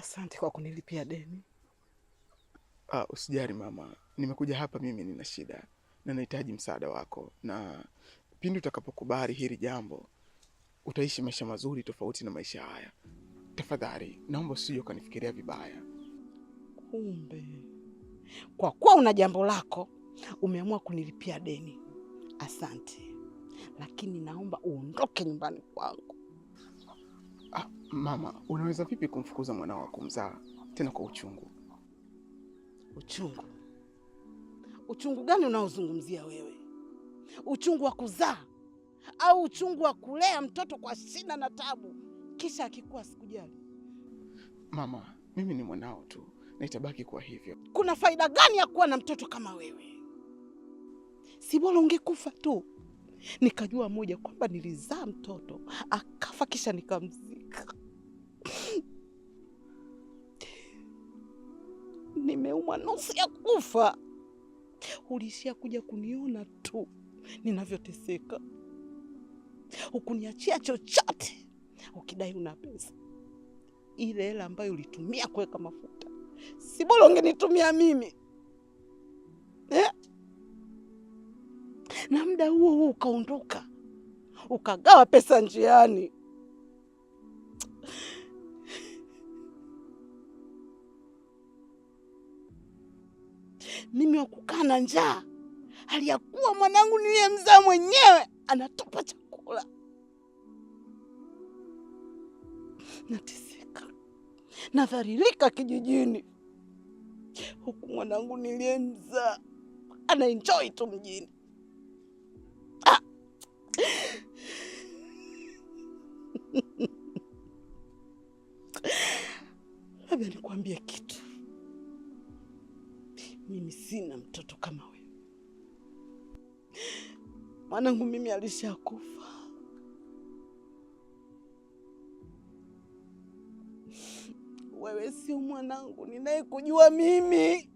Asante kwa kunilipia deni. Ah, usijali mama, nimekuja hapa mimi nina shida na nahitaji msaada wako, na pindi utakapokubali hili jambo utaishi maisha mazuri tofauti na maisha haya. Tafadhali naomba usije ukanifikiria vibaya. Kumbe kwa kuwa una jambo lako umeamua kunilipia deni, asante, lakini naomba uondoke nyumbani kwangu. Ah, mama, unaweza vipi kumfukuza mwanao wa kumzaa tena kwa uchungu? Uchungu? Uchungu gani unaozungumzia wewe? Uchungu wa kuzaa au uchungu wa kulea mtoto kwa shida na tabu, kisha akikuwa sikujali? Mama, mimi ni mwanao tu na itabaki kuwa hivyo. Kuna faida gani ya kuwa na mtoto kama wewe? Si bora ungekufa tu, nikajua moja kwamba nilizaa mtoto akafa, kisha nikamzika. Nimeumwa nusu ya kufa, uliishia kuja kuniona tu ninavyoteseka, hukuniachia chochote, ukidai una pesa. Ile hela ambayo ulitumia kuweka mafuta, si bora ungenitumia mimi eh? Na muda huo huo ukaondoka ukagawa pesa njiani. Mimi wa kukaa na njaa, hali ya kuwa mwanangu niliyemzaa mwenyewe anatupa chakula. Nateseka, nadhalilika kijijini, huku mwanangu niliyemzaa anaenjoy tu mjini. Ah! Labda nikwambie kitu, mimi sina mtoto kama wewe. Mwanangu mimi alishakufa. Wewe sio mwanangu ninayekujua mimi.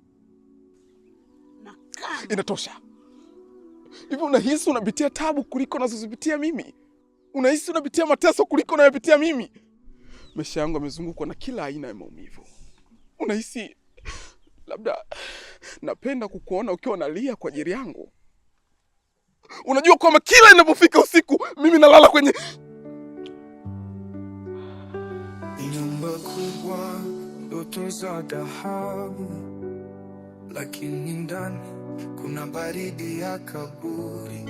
Na kama Inatosha. Hivi unahisi unapitia tabu kuliko nazozipitia mimi? Unahisi unapitia mateso kuliko unayopitia mimi? Maisha yangu yamezungukwa na kila aina ya maumivu. Unahisi labda napenda kukuona ukiwa unalia kwa ajili yangu? Unajua kwamba kila inapofika usiku mimi nalala kwenye Nyumba kubwa, ndoto za dhahabu, lakini ndani kuna baridi ya kaburi.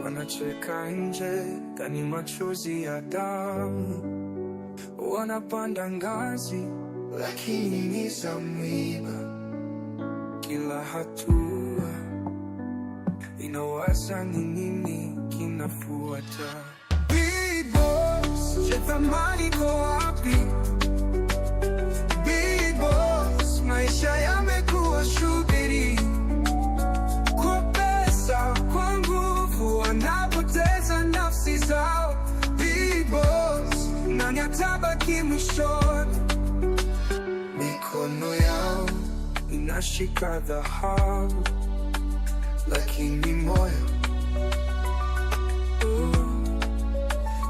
Wanacheka nje, ndani machozi ya damu. Wanapanda ngazi, lakini ni za mwiba. Kila hatua inawaza ni nini kinafuata. Big boss, je, thamani iko wapi? Big boss, maisha yamekuwa shughuli. Kwa pesa, kwa nguvu, wanapoteza nafsi zao. Big boss, nani atabaki mwishoni? Mikono yao inashika dhahabu, lakini moyo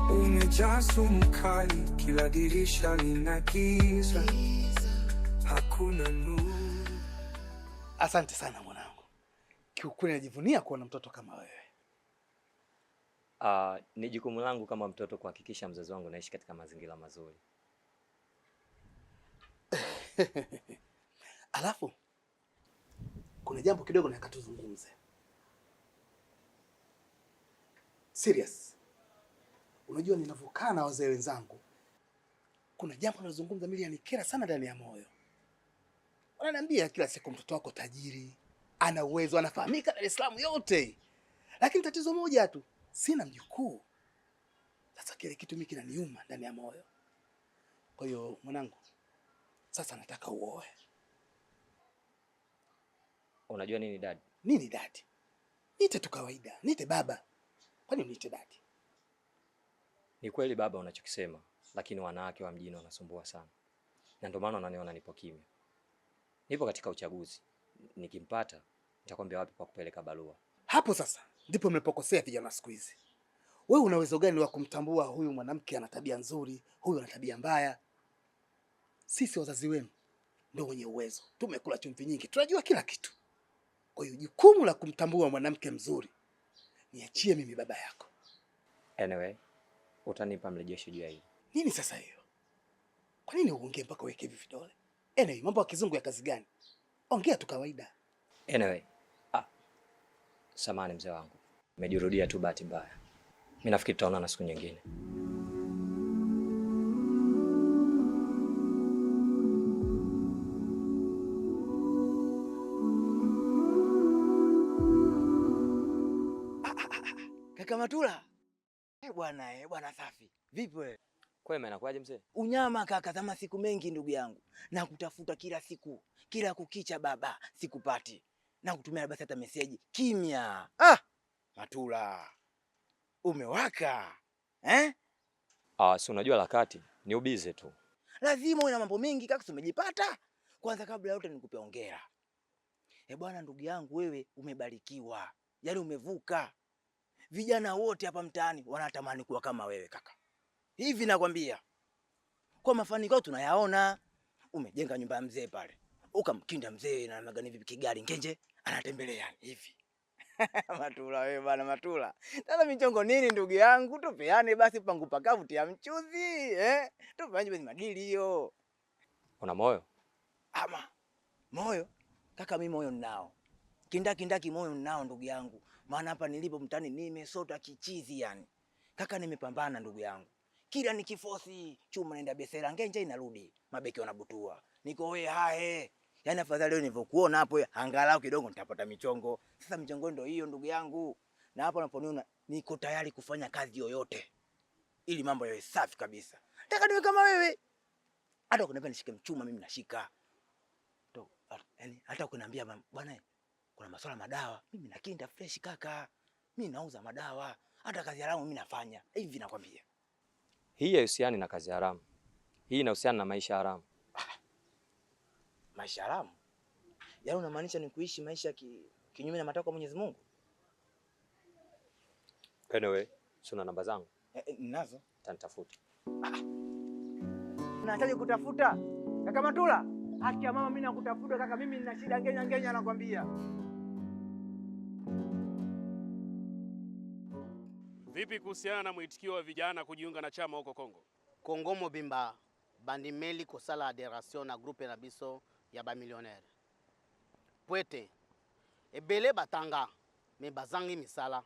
umejaa sumu kali. Kila dirisha lina giza, hakuna nuru. Asante sana mwanangu, kiukweli najivunia kuwa na mtoto kama wewe. Ni jukumu langu kama mtoto kuhakikisha mzazi wangu naishi katika mazingira mazuri. Alafu kuna jambo kidogo nataka tuzungumze. Serious. Unajua ninavyokaa na wazee wenzangu, kuna jambo nazungumza mimi linanikera sana ndani ya moyo. Wananiambia kila siku mtoto wako tajiri, ana uwezo, anafahamika Dar es Salaam yote. Lakini tatizo moja tu, sina mjukuu. Sasa kile kitu mimi kinaniuma ndani ya moyo. Kwa hiyo mwanangu, sasa nataka uoe. Unajua nini dad? Nini dad? Niite tu kawaida, niite baba. Kwani uniite dad? Ni kweli baba unachokisema, lakini wanawake wa mjini wanasumbua sana, na ndio maana unaniona nipo kimya. Nipo katika uchaguzi, nikimpata nitakwambia wapi pa kupeleka barua. Hapo sasa ndipo mlipokosea vijana siku hizi. Wewe una uwezo gani wa kumtambua huyu mwanamke ana tabia nzuri, huyu ana tabia mbaya? Sisi wazazi wenu ndio wenye uwezo. Tumekula chumvi nyingi, tunajua kila kitu. Kwa hiyo jukumu la kumtambua mwanamke mzuri niachie mimi baba yako. Anyway, utanipa mrejesho juu ya hili. Nini sasa hiyo? Kwa nini uongee mpaka uweke hivi vidole? Anyway, mambo ya kizungu ya kazi gani? Ongea tu kawaida. Anyway, samahani mzee wangu. Nimejirudia tu bahati mbaya. Mimi nafikiri tutaonana siku nyingine. Kaka Matula. Bwana, bwana safi. Vipi wewe? Kwema, inakuaje mzee? Unyama kaka, kama siku mengi ndugu yangu. Na kutafuta kila siku, kila kukicha baba, sikupati. Na kutumia basi hata message. Kimya. Ah! Matula. Umewaka. Eh? Si unajua la kati ni ubize tu. Lazima uwe na mambo mengi kaka, umejipata. Kwanza kabla yote nikupe hongera. Bwana ndugu yangu, wewe umebarikiwa. Yaani umevuka. Vijana wote hapa mtaani wanatamani kuwa kama wewe kaka. Hivi nakwambia. Kwa mafanikio tunayaona. Umejenga nyumba ya mzee pale. Ukamkinda mzee na magani vipi kigari ngenje anatembelea hivi. Matula wewe bwana Matula. Sasa michongo nini ndugu yangu? Tupeane basi pangu pakavu tia mchuzi, eh? Tupeane basi madili hiyo. Una moyo? Ama moyo? Kaka mimi moyo ninao. Kindaki moyo ninao ndugu yangu. Maana hapa nilipo mtaani nimesota kichizi yani. Kaka nimepambana ndugu yangu. Kila nikifosi chuma naenda besela ngenje inarudi. Mabeki wanabutua. Niko we hae. Yaani afadhali leo nilivyokuona hapo angalau kidogo nitapata michongo. Sasa michongo ndio hiyo ndugu yangu. Na hapo unaponiona niko tayari kufanya kazi yoyote ili mambo yawe safi kabisa. Nataka niwe kama wewe. Hata ukiniambia nishike mchuma mimi nashika. Yaani hata ukiniambia bwana kuna masuala madawa, mimi nakinda fresh kaka. Mimi nauza madawa. Hata kazi haramu mimi nafanya. Hivi nakwambia. Hii haihusiani na kazi haramu. Hii inahusiana na maisha haramu. Maisha haramu? Yaani unamaanisha ni kuishi maisha kinyume na matakwa ya Mwenyezi Mungu? Anyway, sina namba zangu. Ninazo. Utanitafuta. Nahitaji kutafuta. Kaka Matula, haki ya mama mimi nakutafuta kaka, mimi nina shida ngenya ngenya nakwambia. Vipi kuhusiana na mwitikio wa vijana kujiunga na chama huko Kongo? Kongo mobimba bandimeli kosala adheration na groupe na biso ya ba millionnaire. Pwete ebele batanga me bazangi misala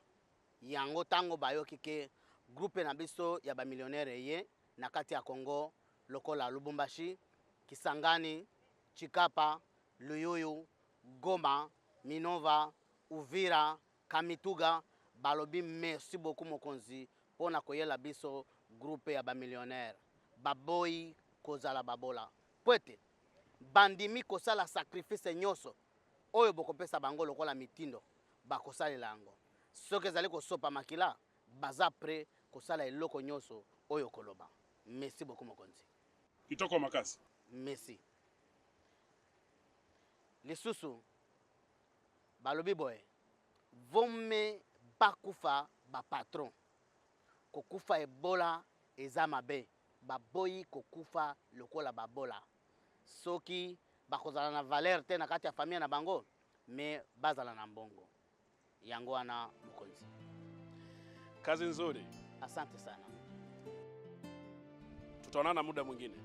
yango tango bayoki ke groupe na biso ya ba millionnaire ye na kati ya Kongo lokola Lubumbashi, Kisangani, Chikapa, Luyuyu, Goma, Minova, Uvira, Kamituga balobi merci beaucoup mokonzi pona koyela biso groupe ya ba millionnaire. Baboyi kozala babola. Pwete bandimi kosala sacrifice nyonso oyo bokopesa bango lokola mitindo bakosalela yango. Soki ezali kosopa makila baza pre kosala eloko nyonso oyo koloba. Merci beaucoup mokonzi. Kitoko makasi. Merci. Lisusu balobi boye vome bakufa ba patron. Kokufa ebola eza mabe. Baboyi kokufa lokola babola. Soki bakozala na valeur te na kati ya famille na bango, me bazala na mbongo. Yango wana mokonzi. Kazi nzuri. Asante sana. Tutaonana muda mwingine.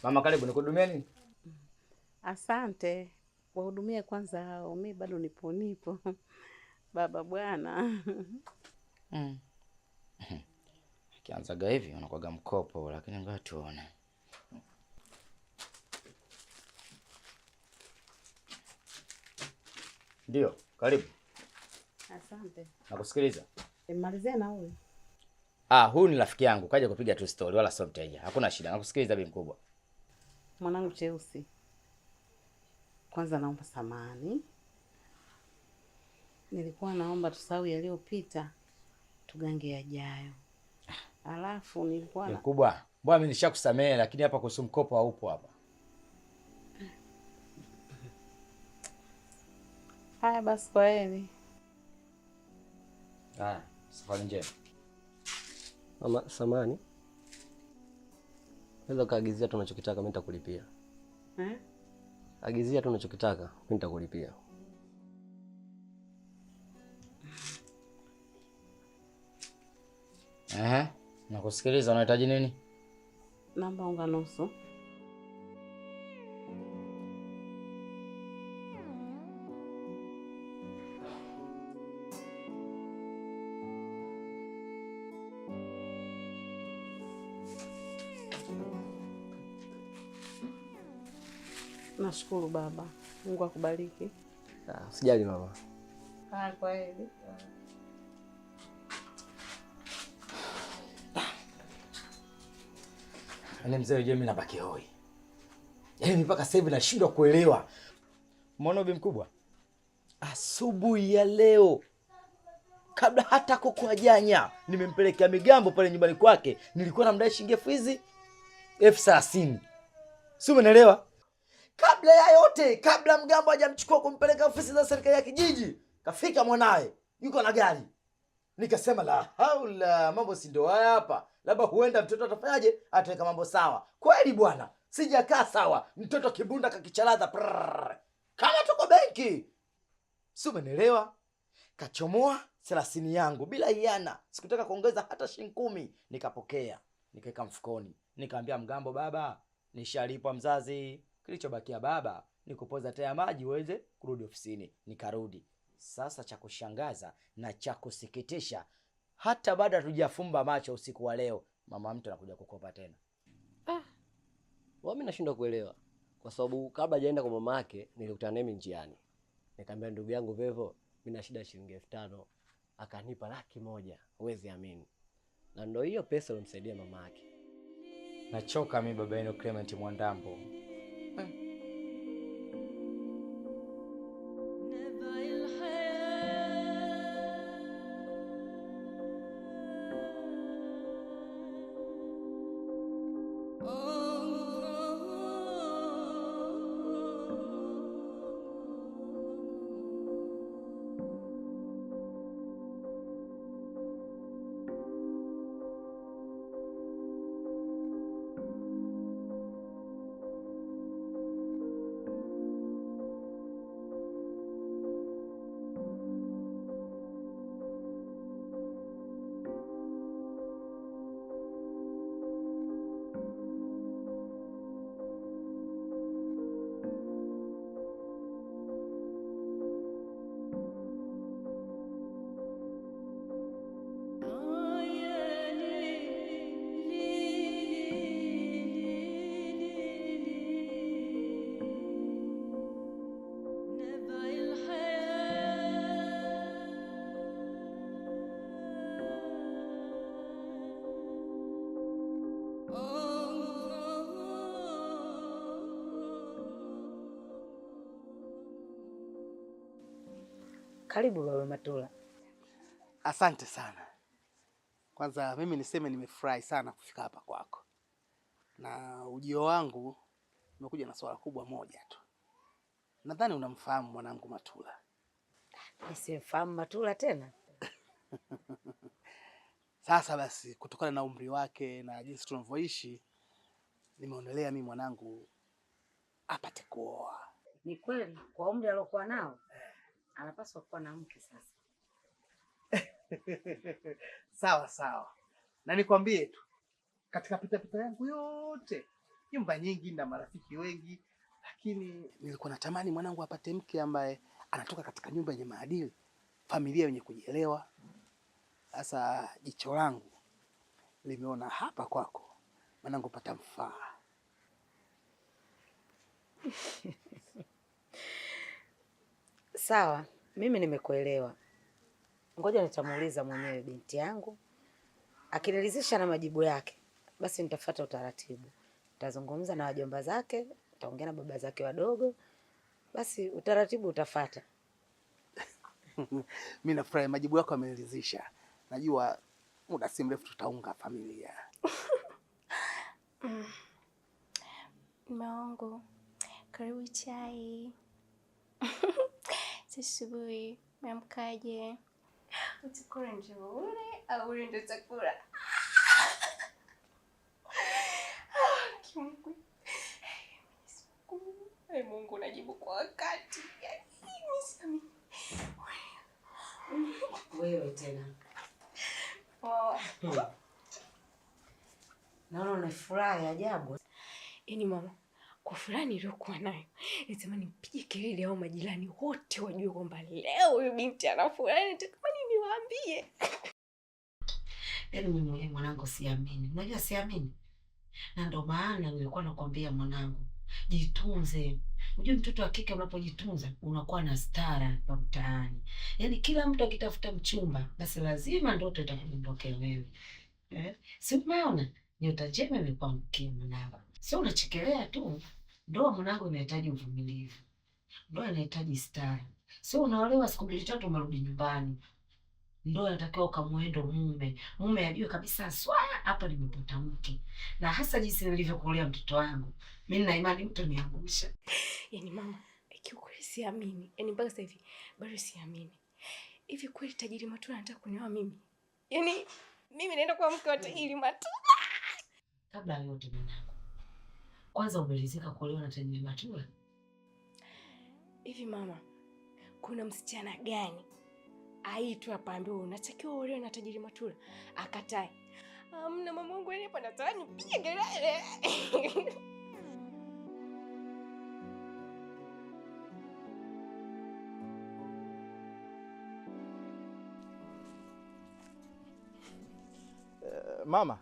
Mama karibu, nikuhudumie nini? Asante. Wahudumie kwanza hao, mimi bado nipo. Baba bwana. Kianzaga hivi unakuwaga mkopo, lakini ngoja tuone. Ndio, karibu. Asante. Nakusikiliza. Malizia na huyu. Ah, huyu ni rafiki yangu, kaja kupiga tu story wala sio mteja. Hakuna shida, nakusikiliza bi mkubwa. Mwanangu Cheusi, kwanza naomba samahani. Nilikuwa naomba tusahau yaliyopita, tugange yajayo. Alafu nilikuwa na Mkubwa, mbona mimi nishakusamehe lakini hapa kuhusu mkopo haupo hapa. Haya basi, kwa heri. Haya, safari njema. Mama, samani. Unaweza kaagizia tu unachokitaka, mimi nitakulipia. Eh? Agizia tu unachokitaka, mimi nitakulipia. Eh, nakusikiliza, unahitaji nini? Naomba unga nusu. Nashukuru baba. Mungu akubariki. Usijali mama. Haya, kwa heri. Yaani mzee unajua mimi nabaki hoi. Yaani mpaka sasa hivi nashindwa kuelewa. Umeona bi mkubwa? Asubuhi ya leo kabla hata kuku hajanya nimempelekea migambo pale nyumbani kwake. Nilikuwa namdai shilingi elfu hizi 30,000. Si umeelewa? Kabla ya yote, kabla mgambo hajamchukua kumpeleka ofisi za serikali ya kijiji, kafika mwanae, yuko na gari. Nikasema la haula, mambo si ndio haya hapa. Labda huenda mtoto atafanyaje? Ataweka mambo sawa. Kweli bwana, sijakaa sawa. Mtoto kibunda kakichalaza prrr. Kama tuko benki. Si umeelewa? Kachomoa 30 yangu bila hiana. Sikutaka kuongeza hata shilingi 10. Nikapokea, nikaweka mfukoni. Nikamwambia mgambo, baba, nishalipwa mzazi. Kilichobakia baba ni kupoza taya maji uweze kurudi ofisini. Nikarudi. Sasa cha kushangaza na cha kusikitisha, hata baada hatujafumba macho usiku wa leo, mama mtu anakuja kukopa tena. Mimi nashindwa kuelewa kwa sababu kabla hajaenda kwa mama yake nilikutana naye njiani. Nikamwambia ndugu yangu Vevo, mimi na shida shilingi 5,000. Akanipa 100,000, huwezi amini. Na ndio hiyo pesa ilomsaidia mama yake. Nachoka mimi baba yenu Clement Mwandambo. Karibu Baba Matula. Asante sana. Kwanza mimi niseme nimefurahi sana kufika hapa kwako. Na ujio wangu umekuja na swala kubwa moja tu. Nadhani unamfahamu mwanangu Matula. Nisimfahamu Matula tena? Sasa basi, kutokana na umri wake na jinsi tunavyoishi, nimeonelea mimi mwanangu apate kuoa. Ni kweli kwa umri aliokuwa nao anapaswa kuwa na mke sasa. Sawa sawa. Na nikwambie tu, katika pita pita yangu yote, nyumba nyingi na marafiki wengi, lakini nilikuwa natamani mwanangu apate mke ambaye anatoka katika nyumba yenye maadili, familia yenye kujielewa. Sasa jicho langu limeona hapa kwako, mwanangu patamfaa. Sawa, mimi nimekuelewa. Ngoja nitamuuliza mwenyewe binti yangu. Akiniridhisha na majibu yake, basi nitafuata utaratibu. Nitazungumza na wajomba zake, nitaongea na baba zake wadogo. Basi utaratibu utafuata. Mimi nafurahi, majibu yako yameniridhisha. Najua muda si mrefu tutaunga familia. Mume wangu, karibu chai. Asubuhi, umeamkaje? Utakula ndio ule au ule ndio utakula? Kimungu. Hey, Mungu unajibu kwa wakati. Wewe tena. Oh. Naona una furaha ya ajabu. Yaani mama, kwa furaha niliyokuwa nayo, nitamani nipige kelele au majirani wote wajue kwamba leo huyu binti ana furaha, nitamani niwaambie. Yaani mimi mwenyewe mwanangu siamini. Unajua siamini. Na ndio maana nilikuwa nakwambia mwanangu, jitunze. Unajua mtoto wa kike unapojitunza unakuwa na stara kwa mtaani. Yaani kila mtu akitafuta mchumba, basi lazima ndoto itakudondokea wewe. Eh? Si umeona? Nyota njema imekuwa mkia mwanangu. Sio unachekelea tu. Ndoa mwanangu inahitaji uvumilivu. Ndoa inahitaji stara. Sio unaolewa siku mbili tatu umerudi nyumbani. Ndoa inatakiwa ukamwendo mume. Mume ajue kabisa swa hapa nimepata mke. Na hasa jinsi nilivyokulea mtoto wangu. Mimi nina imani mtoniangusha. Yaani mama, kiukweli siamini. Yaani mpaka sasa hivi bado siamini. Hivi kweli Tajiri Matula anataka kunioa mimi? Yaani mimi naenda kuwa mke wa Tajiri Matula. Kabla ya yote mwanangu, kwanza umelizika kuolewa na Tajiri Matula? Hivi mama, kuna msichana gani aitwe hapa ambaye unatakiwa uolewe na Tajiri Matula akatae? Hamna mama wangu, yaani hapa nataka nipige kelele. Mama,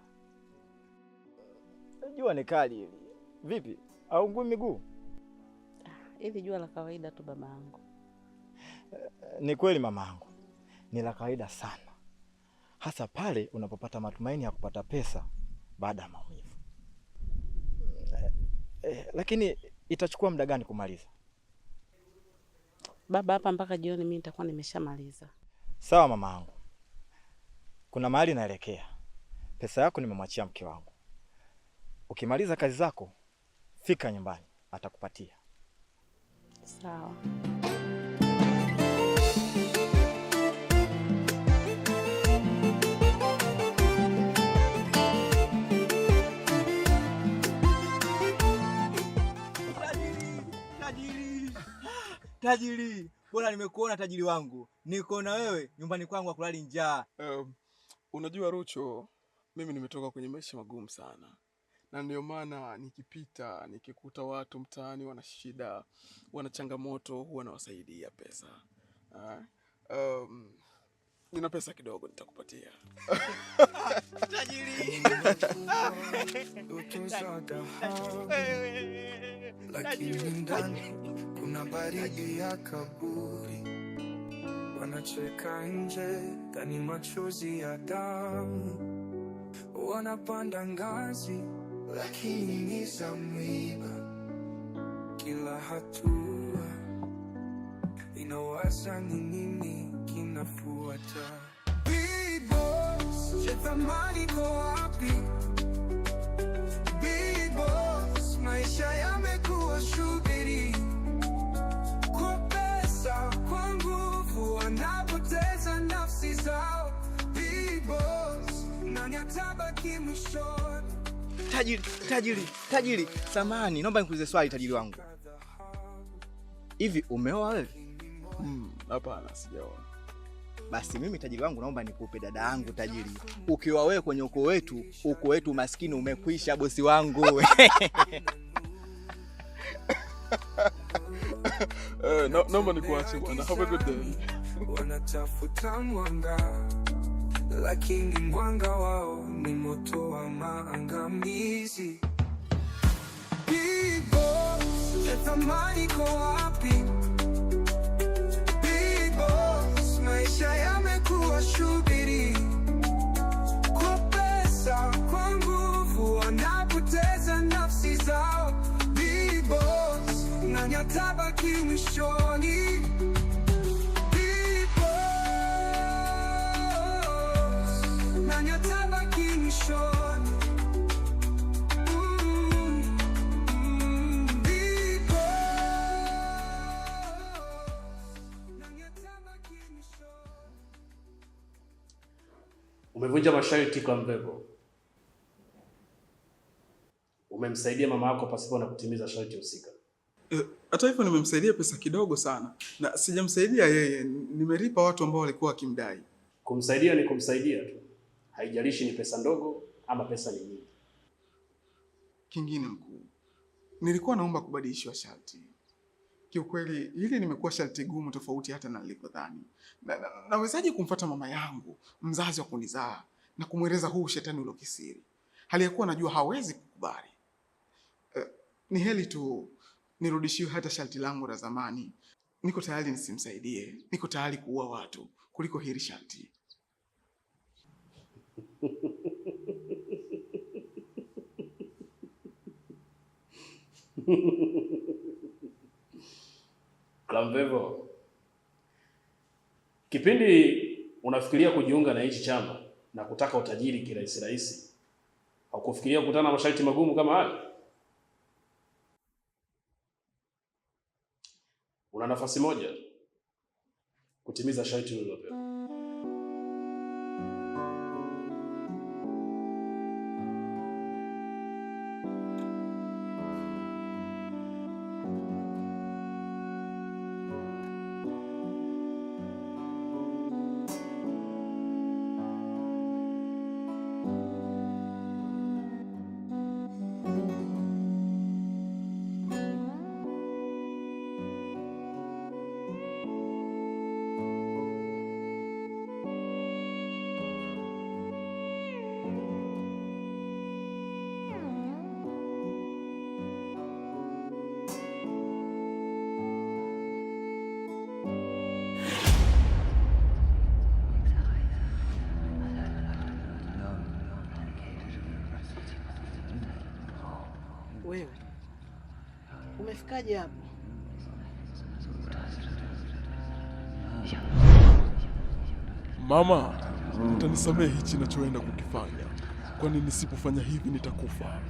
jua ni kali hili. Vipi? Haungui miguu? Hili jua la kawaida tu babangu. Ni kweli mamangu, ni la kawaida sana, hasa pale unapopata matumaini ya kupata pesa baada ya maumivu. Lakini itachukua muda gani kumaliza? Baba, hapa mpaka jioni mimi nitakuwa nimeshamaliza. Sawa mamangu, kuna mahali naelekea. Pesa yako nimemwachia mke wangu. Ukimaliza kazi zako, fika nyumbani, atakupatia. Sawa. Tajiri, tajiri, bora nimekuona tajiri wangu. Niko na wewe nyumbani kwangu hakulali njaa. Unajua Rucho, mimi nimetoka kwenye maisha magumu sana. Na ndio maana nikipita, nikikuta watu mtaani wana shida, wana changamoto, huwa nawasaidia pesa. Nina pesa kidogo nitakupatia. Tajiri. Lakini ndani kuna baridi ya kaburi. Wanacheka nje, ndani machozi ya damu. Wanapanda ngazi, lakini ni za mwiba. Kila hatua inawaza ni nini kinafuata. Big boss, je, thamani iko wapi? Big boss, maisha yamekuwa shughuli. Kwa pesa, kwa nguvu, wanapoteza nafsi zao. Big boss, nani atabaki mwishoni? Tajiri, tajiri, tajiri, samahani, naomba nikuulize swali tajiri wangu. Hivi umeoa wewe? Hapana, sijaoa. Basi mimi tajiri wangu naomba nikupe dada yangu tajiri. Ukiwa wewe kwenye ukoo wetu maskini umekwisha bosi wangu. Naomba nikuache bwana. Have a good day. Wanatafuta mwanga, lakini mwanga wao ni moto wa maangamizi. Big boss, thamani iko wapi? Big boss, maisha yamekuwa shughuli. Kwa pesa, kwa nguvu, wanapoteza nafsi zao. Big boss, nani atabaki mwishoni? Big boss. Umevunja masharti kwa Mvevo. Umemsaidia mama yako pasipo na kutimiza sharti husika. Hata hivyo nimemsaidia pesa kidogo sana, na sijamsaidia yeye, nimelipa watu ambao walikuwa wakimdai. Kumsaidia ni kumsaidia tu, haijalishi ni pesa ndogo ama pesa ni nyingi. Kingine mkuu, nilikuwa naomba kubadilishwa sharti. Kiukweli hili limekuwa sharti gumu tofauti hata na nilivyodhani. Nawezaje kumfuata mama yangu mzazi wa kunizaa na kumweleza huu shetani uliokisiri, hali ya kuwa najua hawezi kukubali? Ni heri tu nirudishiwe hata sharti langu la zamani. Niko tayari nisimsaidie, niko tayari kuua watu kuliko hili sharti. Clamvevo, kipindi unafikiria kujiunga na hichi chama na kutaka utajiri kirahisi rahisi, haukufikiria kukutana na masharti magumu kama haya? Una nafasi moja kutimiza sharti ulilopewa. Wewe umefikaje hapo? Mama, utanisamehe hichi ninachoenda kukifanya, kwani nisipofanya hivi nitakufa.